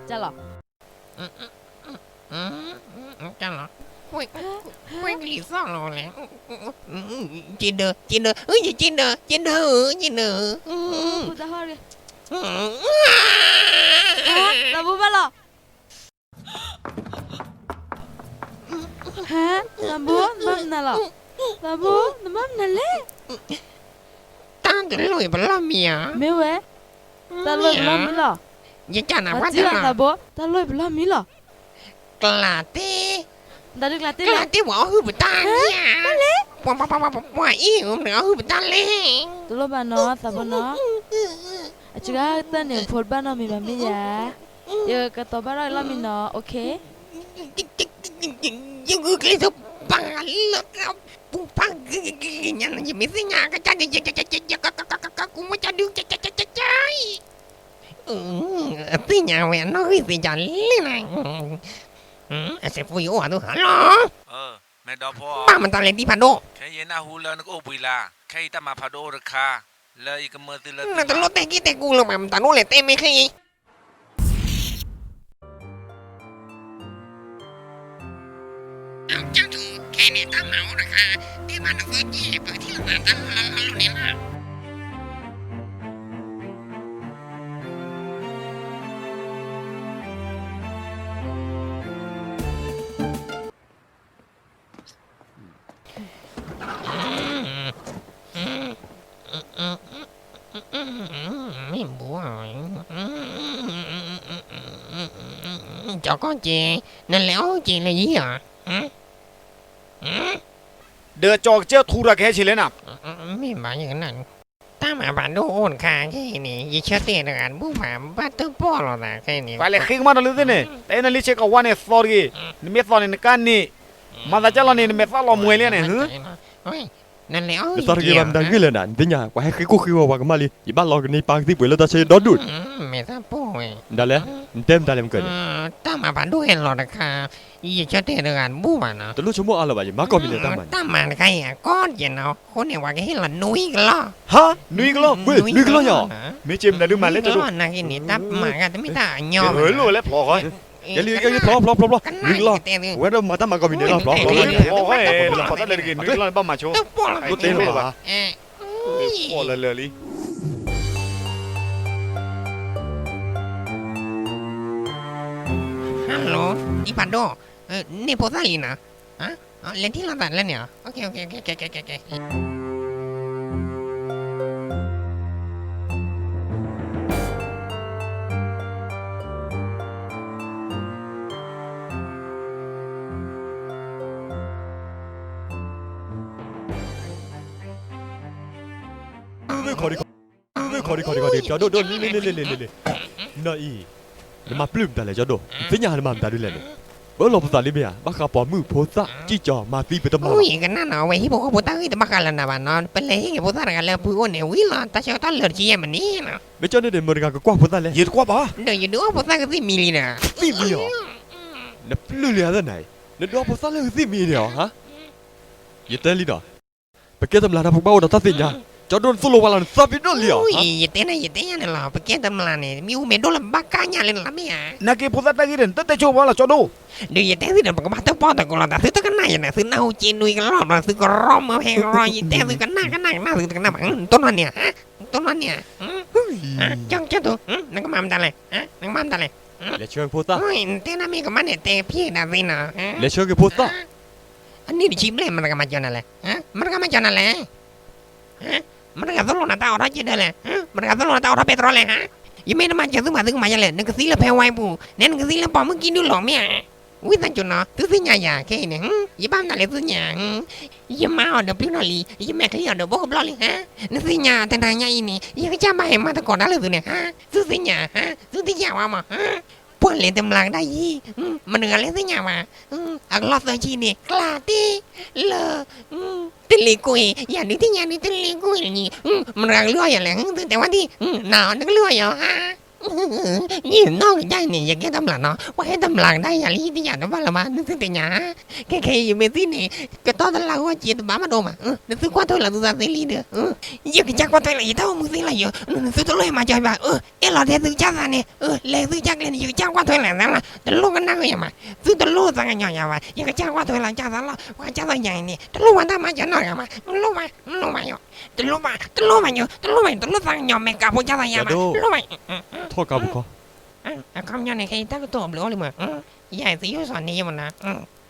ကလီၤ, ကလီၤ, ကွဲကလံၤသီၣ်လီၤလဲၣ်, က့ဒၢ, က့ဒၢ, ယက့ဒၢ, က့ဒၢဧၢ, က့ဒၢ, သးဘိဘၣ်လီၤ. ဟါ, သးဘိ နဘၣ်မနုၤလီၤ, သးဘိ နဘၣ်မနုၤလဲၣ်. တၢ်တလိၣ်ပလီၢ်မံၤဧါ, မ့ၢ်ဝဲ, တၢ်လိၣ်ပလီၢ်မံၤလီၤ, ယကနၣ်ပှၤတၢ်လီၤ, သးဘိ တၢ်လိၣ်ပလီၢ်မံၤလီၤ. ကျးတ့ၢ်, ကျးတ့ၢ် ပှၤအီၣ်ဟုၣ်ပတၢ်ဧါ, ပှၤအံၤ မနုၤအီၣ်ဟုၣ်ပတၢ်လဲၣ်. တလိၣ်ဘၣ်နီၤ သးဘိနီၤ, အစှၤတၢ်န့ၣ် ဖိတဘၣ်နီတမံၤဘၣ်မ့ၢ်ဧါ, ယကတီၤဘၣ်ထီၣ်လီၢ်မံၤနီၤ, OK. ယဂုာ်ကျဲးစၢးပာ်လၢပူၤဖးဂ့ၤဂ့ၤညါနီၤ, ယမ့ၢ်သ့ၣ်ညါကစၢ်, ကူမီၤကဒု, သ့ၣ်ညါဝဲအနီၣ်ဂံၢ်သ့ၣ်ညါလံနီၤ, အစဲးဖိယအိၣ်အသိးဟါလီၤ, ဘၣ်မတၤလဲၣ်ဒ်ဖးဒိၣ်, ခဲအံၤနၢ်ဟူလၢနကအိၣ်ဘှံးလၢ်, ခဲအံၤတၢ်မၤဖးဒိၣ်အိၣ်တခါ, လၢယကမၢသုလၢသုမၤ, နတလိၣ်တဲက့ၤတဲကူလၢၤဘၣ်, မတၤဒိၣ်လဲၣ်တဲမ့ၢ်ခဲအံၤ ကၠၢ်ထူ, ခဲအံၤန့ၣ်တၢ်မၤအိၣ်တခါ, တဲဘၣ်နသုက့ၤ ပကထံၣ်လိာ်သးတၢ်လီၢ်လီၢ်န့ၣ်လီၤ. မ့ၢ်ဘူး, ကၠီကီၢ်က့ၤ, နလဲၤအီၣ်က့ၤလၢယံၤဧါ, ဒီးကၠီကစၢၢ်ထူတၢ်ကဟဲဆံးလဲၣ်နၤ, မ့ၢ်ဘၣ်ယကနၣ်, တၢ်မၤဖးဒိၣ်အိၣ်တခါခဲအံၤန့ၣ် ယဆၢတဲာ်တဂၤတဘူၣ်ဘၣ်, ဘၣ်တၢ်ပီၣ်လီၤသးခဲအံၤန့ၣ်, ပှၤလဲၤဃ့ကမၣ်ဒီးလၢသ့ၣ်န့ၣ်, တၢ်အဲၣ်နၤလံဆဲးကဝါန့ၣ်သီတဂ့ၤ, နမ့ၢ်သီန့ၣ်နကၢ်န့ၣ်, မၤသးကၢ်လီၤန့ၣ် နမဲာ်သၣ်လီၤမှဲလံန့ၣ်, နသီတဂ့ၤဘၣ်မတၤဂ့ၢ်လဲၣ်နၤ, နသ့ၣ်ညါ ပှၤဟဲဃ့ကိၢ်ဃ့ဂီၤပှၤကမၣ်လံ, ယဘၣ်လီၤကန့ၢ်ပၢ်ကသံၣ်ပှ့ၤလၢတၢ်ဆၢဒီဒူၣ်, မတၤလဲၣ်, နတဲမတၤလဲၣ်မကၢၢ်န့ၣ်, တၢ်မၤဖးဒိၣ်ဟဲလီၤတခါ, ယဆၢတဲာ်တဂၤတဘူၣ်ဘၣ်နီၤ, တလိၣ်ဆိကမိၣ်အါလၢၤဘၣ်, ယမၤကီၢ်မံၤလၢတၢ်မၤန့ၣ်, တၢ်မၤတခါအံၤအကီၢ်ယဲနီၤ, အဃိန့ၣ် ပှၤကဟ့ၣ်လီၤနွံကလီၢ်, ဟါ, နွံကလီၢ်, နွံကလီၢ်ညါ, မ့ၢ်က့မနုၤဒုးမၤလဲၣ်ကၠီဒိၣ်, နာ်က့န့ၣ် တၢ်မၤဂၤတမ့ၢ်တၢ်အညီ, ဟဲလိၣ်ဝဲလၢဖျီဃီ, ကဲလံ ကဲလံ ဖျီ ဖျီ ဖျီ ဖျီ, နွံကလီၢ်, ဝဲဒၣ်မၤတၢ်မၤကီၢ်မံၤန့ၣ်လီၤ, ဖျီ ဖျီ ဖျီ ဖျီ တၢ်လၢတဂ့ၤ နွံကလီၢ်န့ၣ် ဘၣ်မၤဆိ, တလိၣ်တဲလၢၤဘၣ်, လၢလၢလံ Hello, ဒ်ဖးဒိၣ်, န့ၢ်ဖိသၣ်လံနီၤ, လဲၤထံၣ်လိာ်သးလၢန့ၣ်, ခီဒံခီဒံခီဒံ ကၠီဒိၣ်ဒိၣ် လံလံလံလံလံလံ, နီၢ်အံၤ, နမၤပျုၢ်မတၤလဲၣ် ကၠီဒိၣ်, နသ့ၣ်ညါနမၤမတၤဒုးလဲၣ်န့ၣ်, ပအၢၣ်လီၤပသးလံမ့ၢ်ဧါ, ဘၣ်ဃးပိာ်မုၣ်ဖိသၣ် ကံၢ်ကၠီၤမၤသံပတမၤဘၣ်, ယကနၣ်နီၤ အဝဲဟံၣ်ဖိဃီဖိတၢ်ဂ့ၢ်တဘၣ်ဃးလၢနၤဘၣ်နီၤ, ပလဲၤဟ့ၣ်က့ၤဖိသၣ်တဂၤလၢအပုၢ်အိၣ်န့ၣ် ဝံၤလီၤ တၢ်ဆၢကတီၢ်လၢာ်တဆံယဲၢ်မံးနံးလီၤ, မ့ၢ်ကၠီဒိၣ်န့ၣ် မတၤတဂၤကကွၢ်ဖိသၣ်လဲၣ်, ယတကွၢ်ဘၣ်, ဒီးယဒုးအီၣ်ဖိသၣ်ကသံၣ်မံၤလံဒီး, သံၣ်မံၤအီၤ, နပျုၢ်လံဧါသနာ်, နဒုးအီၣ်ဖိသၣ်လၢကသံၣ်မံၤန့ၣ်ဧါ, ယတဲလံဒီး ပကဲတမျးတၢ် ပကဘၣ်အိၣ်ဒီးတၢ်သ့ၣ်ညါ, ကၠီဒိၣ်နသိၣ်လိဝဲလီၤ နသးပ့ၤဒိၣ်လံဧါ, ယတဲန့ၣ် ယတဲညါန့ၣ်လီၤ ပကဲတမျးန့ၣ် မ့ၢ်အူမ့ၢ်ဒိၣ်လၢဘၣ်ကၢ်ညၣ်လၢနလီၤမ့ၢ်ဧါ, နာ်က့ဖိသၣ်တၢ်ဂ့ၢ်ဒီး နတတဲဆိပှၤလီၤ ကၠီဒိၣ်, ဒီးယတဲသုဒီး ပကဘၣ်တၢၣ်ပီၣ်တၢၣ်ကီလီၤသး သုတကနၣ်ယၤန့ၣ် သုနၢ်ဟူစ့နွံကလီၢ်ဘျီ သုကရီမၢဖဲကရီ ယတဲသုကနၣ်ကနၣ်ကနၣ် သုတကနၣ်ဘၣ်, တိၢ်နီၣ်န့ၣ်, တိၢ်နီၣ်န့ၣ်, ကၠီတူ, နကမၤမတၤလဲၣ်, နကမၤမတၤလဲၣ်, လဲၤဆှၢက့ၤဖိသၣ်, နတဲနၤမ့ၢ်ကမၣ်န့ၣ် တဲဖျ့ဒၣ်သ့နီၤ, လဲၤဆှၢက့ၤဖိသၣ်, အနံၣ်တဆံဘျဲၣ် မတၤကမၤကၠီနၤလဲၣ်, မတၤကမၤကၠီနၤလဲၣ် မတၤဂၤသိၣ်လိနၤတၢ်အိးထီၣ်က့ဒၢလဲၣ်, မတၤဂၤသိၣ်လိနၤတၢ်အိးထီၣ်ပဲတြီလဲၣ်, ယမ့ၢ်တမၤစၢၤသုမး သုကမၤယဲလဲၣ်, နကသံလၢဖဲဝါအံၤပူၤ, နဲနကသံလၢပိာ်မုၣ်ကံၢ်ဒုၣ်လီၤမ့ၢ်ဧါ, ဝံသးစူၤနီၤ သုသ့ၣ်ညါယၤခဲအံၤန့ၣ်, ယဘၣ်မနုၤလဲၣ်သုသ့ၣ်ညါ, ယမါအီၤဒီးပျုၢ်နီၢ်လံ, ယမဲာ်ချံအီၤဒီးဘိကဘျီလံ, နသ့ၣ်ညါတနၤညါအံၤန့ၣ် ယကစၢ်မၤဟဲမၤသကိးတၢ်လၢသုန့ၣ်, သုသ့ၣ်ညါ, သုသ့ၣ်ညါဝဲမး ပှၤလဲၤတမျးကဒါယံၤ, မတၤဂၤလဲၣ်သ့ၣ်ညါဘၣ်, အကလီၢ်သၢဆံန့ၣ် ကျါတ့ၢ်လၢ တလ့ၤကိၢ်အံၤ, ယၤဒုးသ့ၣ်ညါဒုးတလ့ၤကိၢ်အံၤ, မတၤဂၤကလုၢ်အီၣ်ယၤလဲၣ်, သုတဲဝဲဒၣ်, နၤအီၤနကလုၢ်အီၣ်ယၤဧါ, ယနီၢ်ကစၢ်န့ၣ် ယကဲတမျးနီၤ, ပှၤဟဲတမျးကဒါယၤလံ ယတယၤတဘၣ်လၢၤဘၣ် နသုသ့ၣ်ညါ, ခဲခဲအံၤယမ့ၢ်သံန့ၣ် ကတီၢ်တလါဂီၢ်က့ၤတဘၣ်မးဒိၣ်မး, နသုကွၢ်ထွဲလီၤသုသးသ့လံဒီး, ယကစၢ်ကွၢ်ထွဲလီၤ ယတၢ်အိၣ်မူသ့လီၤယိၤ, နသုတလိၣ်ဟဲမၤစၢၤယၤဘၣ်, အဲၣ်လီၤထဲသုကစၢ်သးန့ၣ်, လဲၤသုကစၢ်ကျဲန့ၣ် ယကစၢ်ကွၢ်ထွဲလီၤသးလီၤ, တလိၣ်ကနၣ်ဂ့ၤယၤမး, သုတလိၣ်သးကညီၤယၤဘၣ်, ယကစၢ်ကွၢ်ထွဲလီၤကစၢ်သးလီၤ, ပှၤကစၢ်သးယၤအံၤန့ၣ် တလိၣ်ပှၤတၢ်မၤစၢၤနီတဂၤမး, မ့ၢ်လိၣ်ဘၣ်, မ့ၢ်လိၣ်ဘၣ်ယိၤ, တလိၣ်ဘၣ်, တလိၣ်ဘၣ်ယိၤ, တလိၣ်ဘၣ်ယိၤ, တလိၣ်သးကညီၤမဲာ်ကးဖိကစၢ်သးယၤဘၣ်, တလိၣ်ဘၣ်, ထီၣ်ကါပူၤခီ, အခီပညီန့ၣ် ခဲအံၤတၢ်ကတိၤအဘျုးအိၣ်လံမး, ယၤအံၤသုယိၣ်စီၤန့ၣ်ယမနၤ,